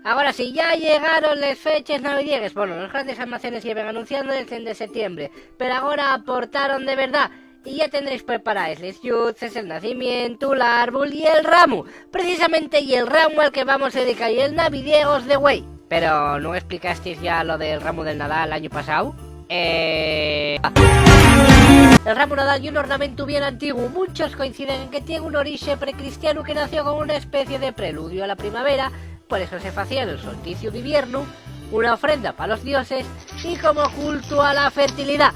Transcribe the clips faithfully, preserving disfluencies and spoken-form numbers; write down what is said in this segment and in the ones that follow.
Agora sí, ya llegaron les feches navidiegues. Bueno, los grandes almacenes lleven anunciándoles dende setiembre, pero agora aportaron de verdá y ya tendréis preparaes les lluces, el nacimientu, l'árbol y el ramu. Precisamente y el ramu al que vamos a dedicar el navidiegos de güei. Pero ¿nun explicasteis ya lo del ramu del Nadal l'añu pasáu? Eh... El ramu Nadal ye un ornamentu bien antiguu. Munchos coinciden en que tien un orixe precristianu que nació como una especie de preludio a la primavera. Por eso se facía nel solsticiu d'iviernu, una ofrenda pa los dioses y como cultu a la fertilidá.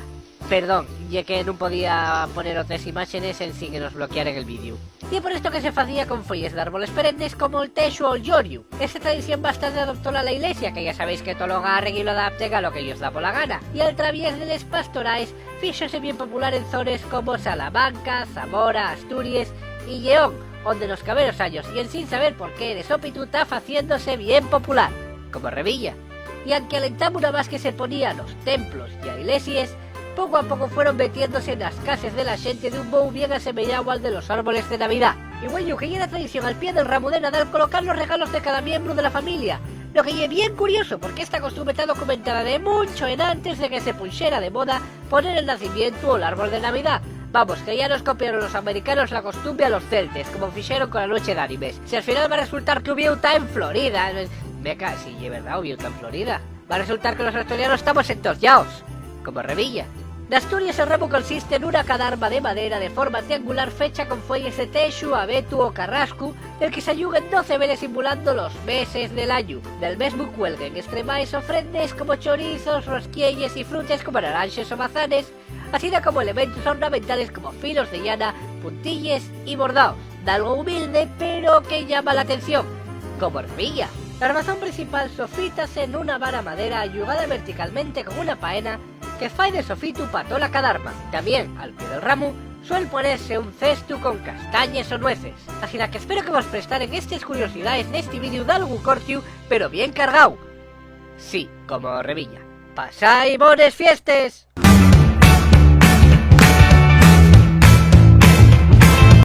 Perdón, ye que nun podía poner otres imáxenes ensin que nos bloquearen el vídeu. Ye por esto que se facía con fueyes d'árboles perennes como'l texu o'l lloriu. Esta tradición más tarde adoptóla la Ilesia, que ya sabéis que tolo garren y lo adapten a lo que-yos da pola gana, y al traviés de les pastoraes fíxose bien popular en zones como Salamanca, Zamora, Asturies y Lleón, onde nos caberos años, y ensin saber por qué, de sópitu ta faciéndose bien popular, como Revilla. Y anque al entamu namás que se ponía nos templos ya ileses, poco a poco fueron metiéndose nas cases de la xente d'un mou bien asemeyáu al de los árboles de Navidá. Y güeyu, que ye la tradición al pie del ramu de Nadal colocar los regalos de cada miembru de la familia, lo que ye bien curioso, porque esta costumbre ta documentada de muncho enantes de que se punxera de moda poner el nacimientu o'l árbol de Navidá. Vamos, que ya nos copiaron los americanos la costumbre a los celtes, como fixeron con la Nueche d'Ánimes. Si al final va resultar que u vieu ta en Florida. Me ca-, si ye verdá, u vieu ta en Florida. Va resultar que los asturianos tamos en toz llaos, como Revilla. N'Asturies el ramu consiste nuna cadarma de madera de forma triangular fecha con fueyes de texu, abetu o carrascu, del que s'alluguen doce veles simulando los meses del añu. Del mesmu cuelguen estremaes ofrendes como chorizos, rosquielles y frutes como naranxes o mazanes, asina como elementos ornamentales como filos de llana, puntilles y bordaos, d'algo humilde pero que llama l'atención, como Revilla. L'armazón principal sofítase nuna vara madera allugada verticalmente con una paena que fai de sofitu pa tola cadarma. Tamién, al pie del ramu, suel ponese un cestu con castañes o nueces. Asina que espero que vos prestaren estes curiosidaes nesti vídeu d'algu cortiu, pero bien cargáu. Sí, como Revilla. ¡Pasái bones fiestes!